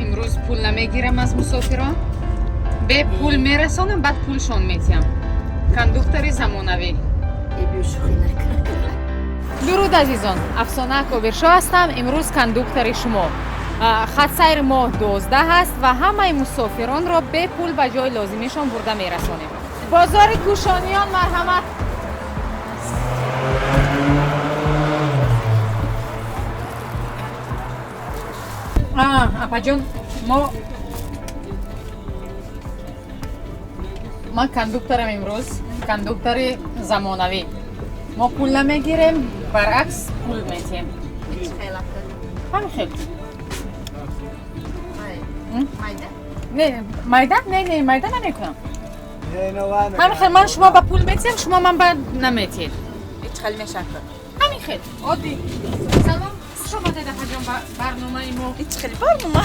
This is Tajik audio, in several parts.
Имрӯз пул намегирам аз мусофирон, бепул мерасонам, баъд пулшон метиҳам. Кондуктори замонавӣ. Дуруд, азизон, Афсона Кобиршо ҳастам, имрӯз кондуктори шумо. Хатсайри мо 12 аст ва ҳамаи мусофиронро бепул ба ҷои лозимишон бурда мерасонем. Бозори Кӯшониён, марҳамат. Апаҷон, мо ман кондукторам имрӯз, кондуктори замонавӣ. Мо пул намегирем, баръакс, пул метиҳем. Ҳамин хел. Не, майда, не, не, майда намекунам. Ҳамин хел, ман шумо ба пул метиҳам, шумо ман ба наметиҳед. Ҳамин хел оддӣ. Салом, хуш омадед, апаҷон, ба барномаи мо. Хеле барнома.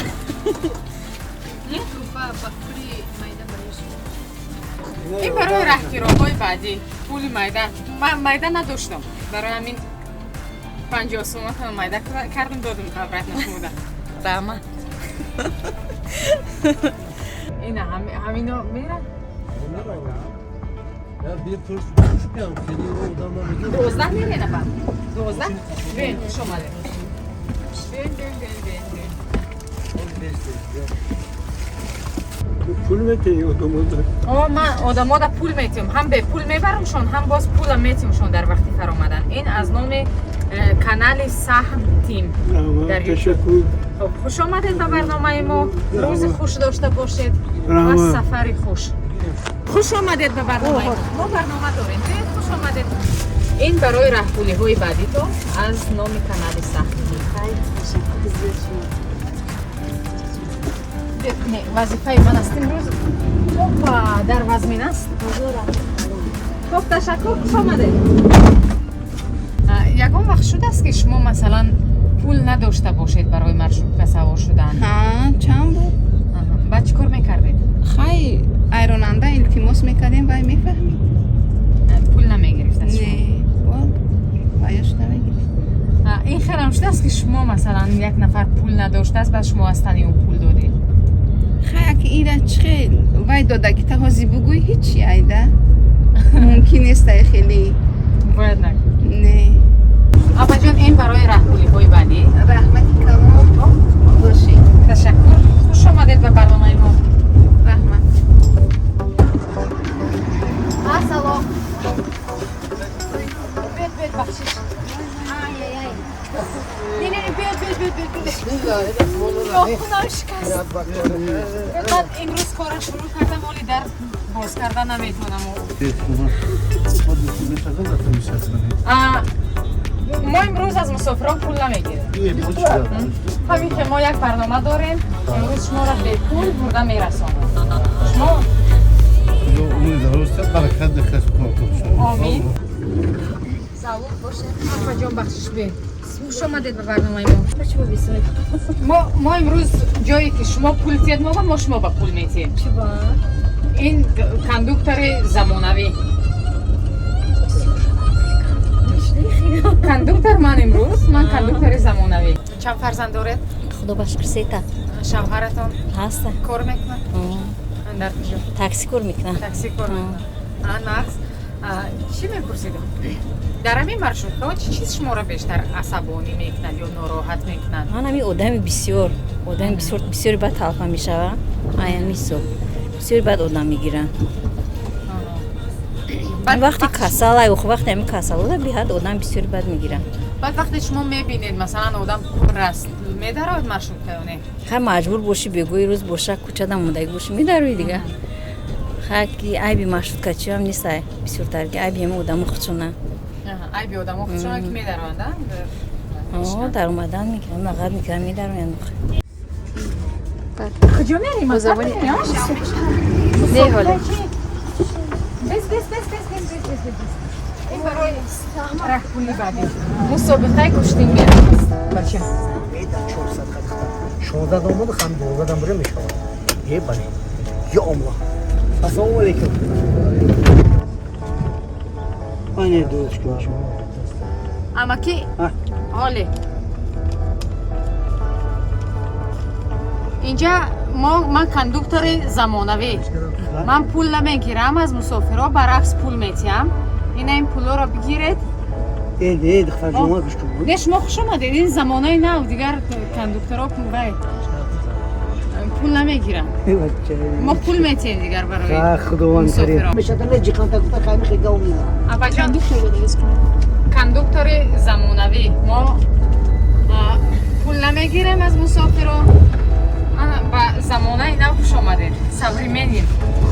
Ин барои раҳгироҳои баъдӣ. Пули майда ман майда надоштам, барои ҳамин 50 соматам майда кардам, додам обратно шумода. Раҳмат. Ина ҳамино мера. 12 мерена, ба 12. Биёин, хуш омадед. Биёин, биёин, биёин, биёин, биёин. Пул метиҳӣ одамода? О, ман одамода пул метиҳам, ҳам бепул мебарамшон, ҳам боз пулам метиҳамшон дар вақти фаромадан. Ин аз номи канали Саҳм Тим дар YouTube. Ташаккур. Хуб, хуш омадед ба барномаи мо. Рӯзи хуш дошта бошед ва Раҳмат. сафари хуш. Хуш омадед ба барномаи мо. Мо барнома дорем. Биёед, хуш омадед. Ин барои раҳпулиҳои баъдитон аз номи канали Саҳм Тим. Не, вазифаи ман аст имрӯз. Опа, дар вазмин аст. Хуб, ташаккур, хуш омадед. Ягон вақт шудааст, ки шумо, масалан, пул надошта бошед барои маршрутка савор шудан? Ҳа, чанд буд. Аҳа. Баъд чӣ кор мекардед? Хай, ай ронанда илтимос мекардем, вай мефаҳмид. Пул намегирифт аз шумо? Не, ваяш намегирифт. Ин хелам шудааст, ки шумо, масалан, як нафар пул надоштааст, баъд шумо аз тани ӯ пул додед? Хай, аки ира чихе вай додаги та ҳозир бугӯй, ҳичи айда мумкин нест, ай хеле. Бояд нагӯ. Не. Апаҷон, ин барои раҳпулиҳои баъдӣ. Раҳмати калон бошед. Ташаккур, хуш омадед ба барномаи мо. Раҳмат. Салом, биёд, биёд, бахшиш. Ай-ай-ай, не, не, не, биёд, биёд, биёд, биёд, биёд. Нохунам шикаст. Ман имрӯз кора шурӯъ кардам, оли дар боз карда наметавонам. Мо имрӯз аз мусофирон пул намегирем. Ҳамин ки мо як барнома дорем, имрӯз шуморо бепул бурда мерасонем. Шумо омин. Апаҷон, бахшиш, биёед, хуш омадед ба барномаи мо. Мо имрӯз ҷое ки шумо пул тиҳед мо, мо шумо ба пул метиҳем. Ин кондуктори замонавӣ, кондуктор ман имрӯз, ман кондуктори замонавӣ. Чанд фарзанд доред? Худо ба шукр, сета. Шавҳаратон? Ҳаста. Кор мекунад дар куҷо? Такси кор мекунад. Такси кор мекунад. Нағз. Чӣ мепурсидам, дар ҳамин маршруткаҳо чӣ чиз шуморо бештар асабонӣ мекунад ё нороҳат мекунад? Ман ҳамин одами бисёр, одами бисёр, бисёри бад талфа мешава. Аями ҳисоб бисёри бад одам мегиранд. Баъд вақти касал, ай охи вақти ҳамин касалода беҳад одам бисёри бад мегиранд. Баъд вақте шумо мебинед, масалан, одам пур аст, медарояд маршрутка ё не? Хай, маҷбур бошӣ, бегоҳи рӯз боша, кӯчада мондагӣ бошӣ, медарои дига. Хай, ки айби маршруткачиам нест, ай бисёртар ки айби ҳами одамо худшона. Айби одамо худшона, ки медароянд, а? Даромадан мекунанд, нағат мекунанд, медароянд. Куҷо мерем? Бо забони Не, ҳоле. Бес, бес, бес, бес, бес, бес, бес, бес. Ин барои раҳпули баъдӣ. Мусобиқаи гӯштин мерам, бача. 16 омаду хам 12 дам буре мешавад. Е, бале, ё Аллоҳ, ассалому алайкум. Айне дӯст. Амаки. А? Ҳоле. Инҷа ман кондуктори замонавӣ. Ман пул намегирам аз мусофирҳо, баръакс пул метиҳам. Ина ин пулҳоро бигиред. Не, духтар ҷон, гӯш кун. Не, шумо хуш омадед. Ин замонаи нав, дигар кондукторҳо вай пул намегиранд. Мо пул метиҳем дигар барои Худованд карим. Мешада не ҷиқанта гуфта кайми хега умина. Апаҷон, кондуктори замонавӣ. Мо пул намегирем аз мусофирҳо. Ба замонаи нав хуш омадед. Современный.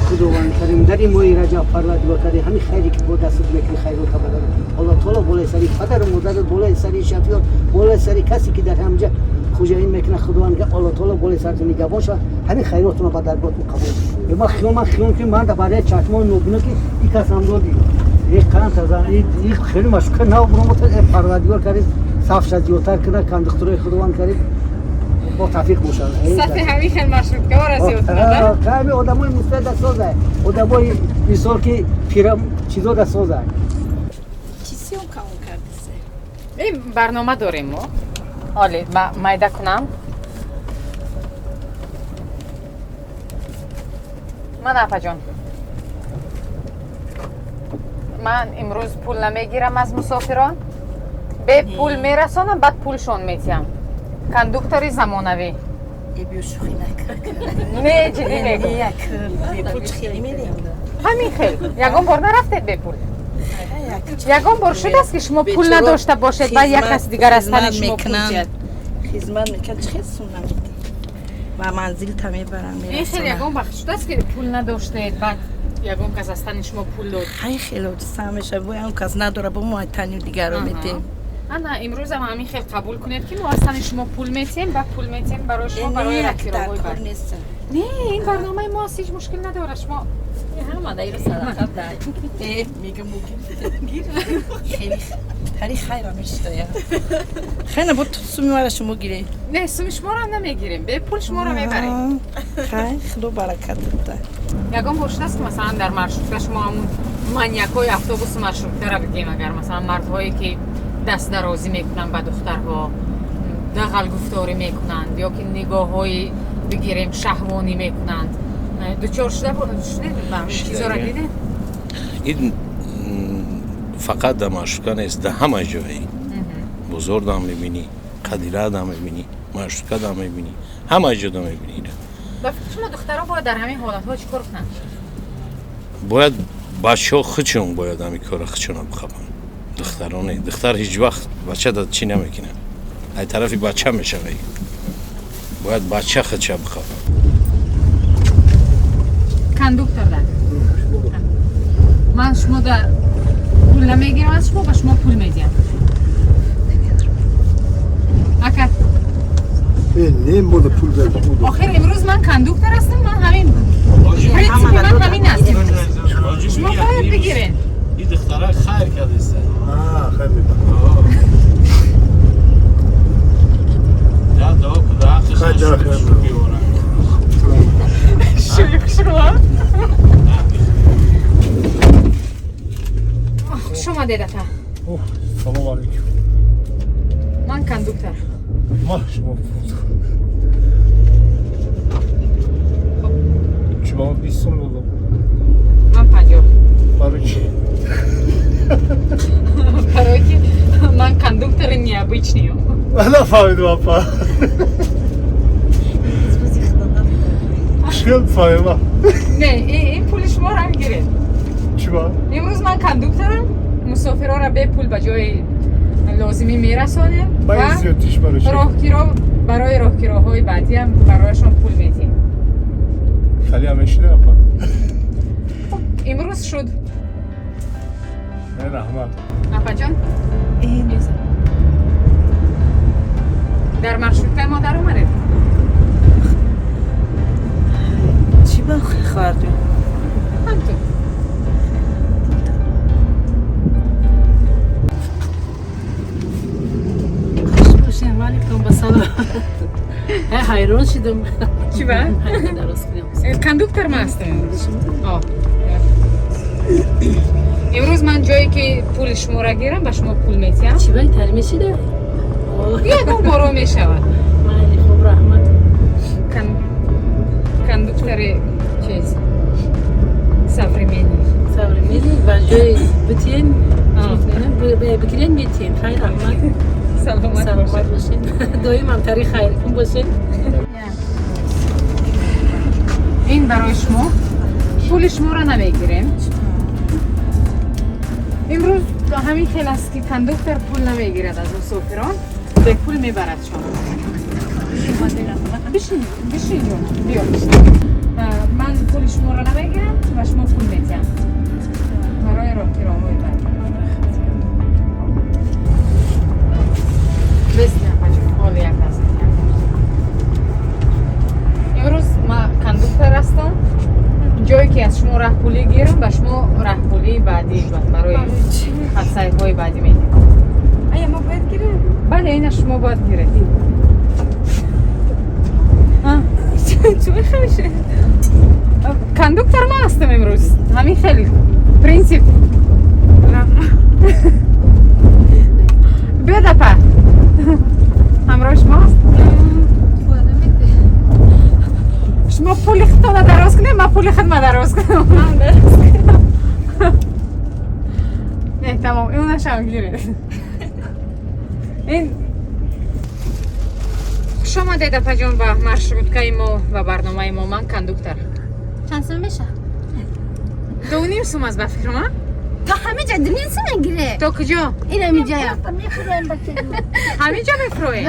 Худованд карим дар ин моҳи Раҷаб Парвардигор карим ҳамин хайре ки бо дастат мекунӣ хайрот бадар. Аллоҳ таоло болои сари падару модарат, болои сари шафиёт, болои сари касе ки дар ҳамҷа хуҷаин мекунад, Худованд Аллоҳ таоло болои саратон нигаҳбон шавад. Ҳамин хайротонро ба даргоҳатон қабул. Ман хиёл ки ман дар барои чашмони нобино ки ин кас ҳам доди. Ин қанд таза, ин хеле машкур нав буромад. Парвардигор карим сафша зиёдтар кунад, кондукторои Худованд карим бо тавфиқ бошад. Сафи ҳамин хел маршруткаҳоро зиёд кунад. Ҳами одамои мустаъда соза, одамои мисол ки пира чизо да соза. Чӣ съёмка он кардисе? Ин барнома дорем мо. Ҳоле майда кунам. Ман апаҷон. Ман имрӯз пул намегирам аз мусофирон. Бе пул мерасонам, баъд пулшон метиҳам. Кондуктори замонавӣ. Биё шӯхӣ накун. Не, ҷиддӣ мегӯям. Бепул чӣ хеле медиҳем? Ҳамин хел. Ягон бор нарафтед бепул? Ягон бор шудааст ки шумо пул надошта бошед ва як кас дигар аз тани шумо пул диҳад? Хизмат мекунанд, чӣ хел сум намедиҳем? Ба манзил та мебаранд, Ин хел ягон вақт шудааст ки пул надоштед, баъд ягон кас аз тани шумо пул дод? Хай хеле ҳодиса мешавад, бо ягон кас надорад, бо мо тани дигарро медиҳем. Ана имрӯзам ҳамин хел қабул кунед ки мо аз тани шумо пул метиҳем, баъд пул метиҳем барои шумо барои ракироҳои баъд. Не, ин барномаи мо аст, ҳеҷ мушкил надорад. Шумо ҳама даира садақа дай. Мегам гир. Хеле тари хайра мешитоя. Хайна бо суми мара шумо гиред. Не, суми шуморо ҳам намегирем. Бепул шуморо мебарем. Хай, худо баракат диҳад. Ягон бор шудааст ки масалан дар маршрутка шумо ҳамун маньякҳои автобусу маршруткаро бигем, агар масалан мардҳое ки дастдарозӣ мекунанд ба духтарҳо, дағалгуфторӣ мекунанд ё ки нигоҳҳои бигирем шаҳвонӣ мекунанд, дучор шуда шудед ба ҳамин чизоро дидед? Ин фақат дар маршрутка нест, дар ҳама ҷое. Бозор дам мебинӣ, қадира дам мебинӣ, маршрутка дам мебинӣ, ҳама ҷо дам мебинӣ. Ба фикри шумо духтарҳо бояд дар ҳамин ҳолатҳо чӣ кор кунанд? Бояд бачаҳо худшон бояд ҳамин корро худшона бихабанд. Духтароне, духтар ҳеҷ вақт бача да чӣ намекунад. Ай тарафи бача мешавад. Бояд бача худша бихабад. Кондуктор да. Ман шумо да пул намегирам аз шумо, ба шумо пул медиҳам. Ака. Не, мо да пул дадем. Охир имрӯз ман кондуктор ҳастам, ман ҳамин принсипи ман ҳамин аст. Шумо бояд бигиред. Ин духтара хайр кардааст. Хайр мекунад. Да, дуо кун, да ҳаққи шумо биёрам. Шӯй хушрӯ. Хуш омадед, ака. Салом алейкум. Ман кондуктор. Ма шумо шумо 20 сом додам. Ман 50. Барои чӣ? Барои ки ман кондуктори необычный. Нафаҳмидам, апа. Чӣ фаҳмидам? Не, ин пули шуморо ҳам гиред. Чӣ ба? Имрӯз ман кондукторам, мусофирҳоро бепул ба ҷои лозимӣ мерасонем ва роҳкиро барои роҳкироҳои баъдиам барояшон пул медиҳем. Хеле ҳам мешида, апа? Имрӯз шуд. Раҳмат. Апаҷон, дар маршруткаи мо даромадед? Чӣ ба хоҳарҷон? Ҳамту. Хуш бошем, валикум ба салом. Ҳайрон шудам. Чӣ ба? Кондуктор ман ҳастам. Имрӯз ман ҷое ки пули шуморо гирам, ба шумо пул метиҳам. Чӣ ба итар мешида? Ягон боро мешавад. Майли, хуб, раҳмат. Битен, бигирен, метен. Хайр, раҳмат. Саломат. Саломат бошед. Доимам тари хайркун бошед. Ин барои шумо, пули шуморо намегирем. Имрӯз ҳамин хел аст, ки кондуктор пул намегирад аз мусофирон, бепул мебарад шумо. Бишин, бишин, ҷон, биё. Ман пули шуморо намегирам ва шумо пул метиҳам барои роҳкироҳои баъд. Бестиам, бача, ҳоли як лаҳза. Имрӯз ман кондуктор ҳастам. Ҷое ки аз шумо раҳпулӣ гирам, ба шумо раҳпулии баъдӣ барои хатсайрҳои баъдӣ медиҳам. Ая, мо бояд гирем? Бале, ина шумо бояд гиред. Чӣ мехоҳише? Кондуктор ман ҳастам имрӯз, ҳамин хеле принсип. Биёд, апа, ҳамроҳи шумо ҳаст. Шумо пули худтона дароз кунед, ман пули худма дароз кунам. Не, тамом, инашам гиред. Ин хуш омадед, апаҷон, ба маршруткаи мо ва барномаи мо. Ман кондуктор. Чанд сум меша? 2,5 сум аст, ба фикрам, а? То ҳамин ҷа 2,5 сум мегире? То куҷо? Ин ҳамин ҷая. Ҳамин ҷо мефуроед?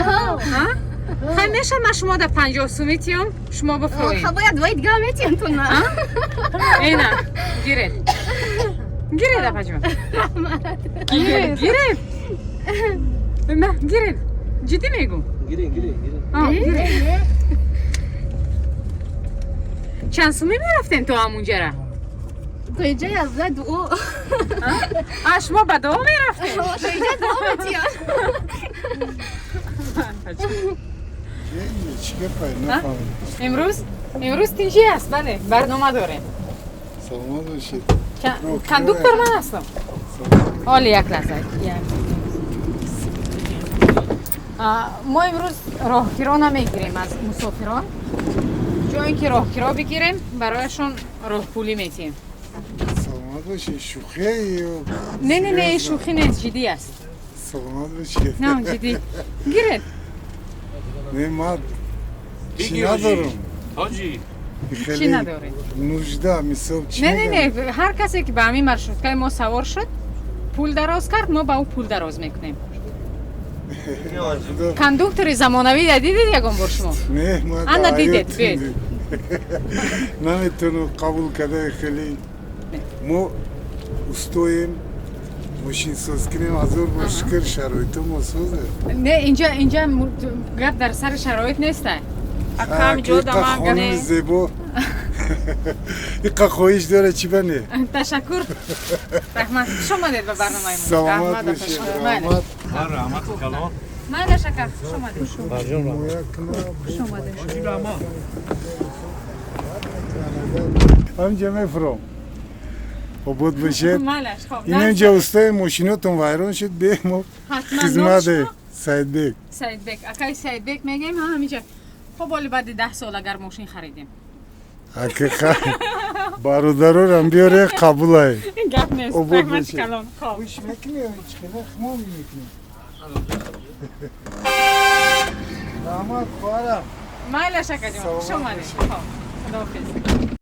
Хай, меша ман шумо да 50 сумӣ тиём, шумо бифуроед? Ха, бояд двои дига метиём ту на. Ина гиред, гиред, апаҷон, гиред, гиред, на, гиред, ҷиддӣ мегӯм. Гирин, гирин, гирин. Гиред. Чанд сумӣ мерафтем то ҳамунҷара? То инҷа 11 дуо. А, шумо ба дуо мерафтем? То инҷа дуо метиём. Чӣ гапай, нафаҳмидам. Имрӯз тинҷӣ аст, бале, барнома дорем. Саломат бошед. Кондуктор ман ҳастам. Ҳоли як лаҳза. Мо имрӯз роҳкиро намегирем аз мусофирон. Ҷое ки роҳкиро бигирем, барояшон роҳпулӣ метиҳем. Саломат бошед. Шӯхие ё? Не, не, не, шӯхӣ нест, ҷиддӣ аст. Саломат бошед. На, ҷиддӣ, гиред. Не, ман чӣ надорам. Ҳоҷӣ. Чӣ надоред? Нужда, мисол, чӣ? Не, не, не, ҳар касе ки ба ҳамин маршруткаи мо савор шуд, пул дароз кард, мо ба ӯ пул дароз мекунем. Кондуктори замонавӣ дидед ягон бор шумо? Не, ман Ана, дидед, биёед. Наметавонам қабул карда хеле. Мо устоем, мошинсоз кунем, ҳазор бор шукр, шароито мо созе. Не, инҷа гап дар сари шароит неста. Акам ҷо даман. Хонуми зебо иқа хоҳиш дора, чӣ бане? Ташаккур, раҳмат, хуш омадед ба барномаи мо. Саломат бошед, раҳмат. Раҳмат калон. Майла, шакар, хуш омадед. Хуш омадед. Ҳаминҷа мефуром, обод бошед. Майлаш, хоб. Инҷа устои мошинотон вайрон шуд, бемо хизмате. Саидбек. Саидбек, акаи Саидбек мегӯем. Ҳа, ҳаминҷа. Хоб, оли баъди 10 сол агар мошин харидем. Ака, бародарорам биёре, қабулай. Гап нест, раҳмати калон, хоб. Гӯш мекунӣ, чӣ хмо мекунӣ? Раҳмат, хоҳарам. Майлаш, акаҷон, хуш омадед. Хоб, худоҳофиз.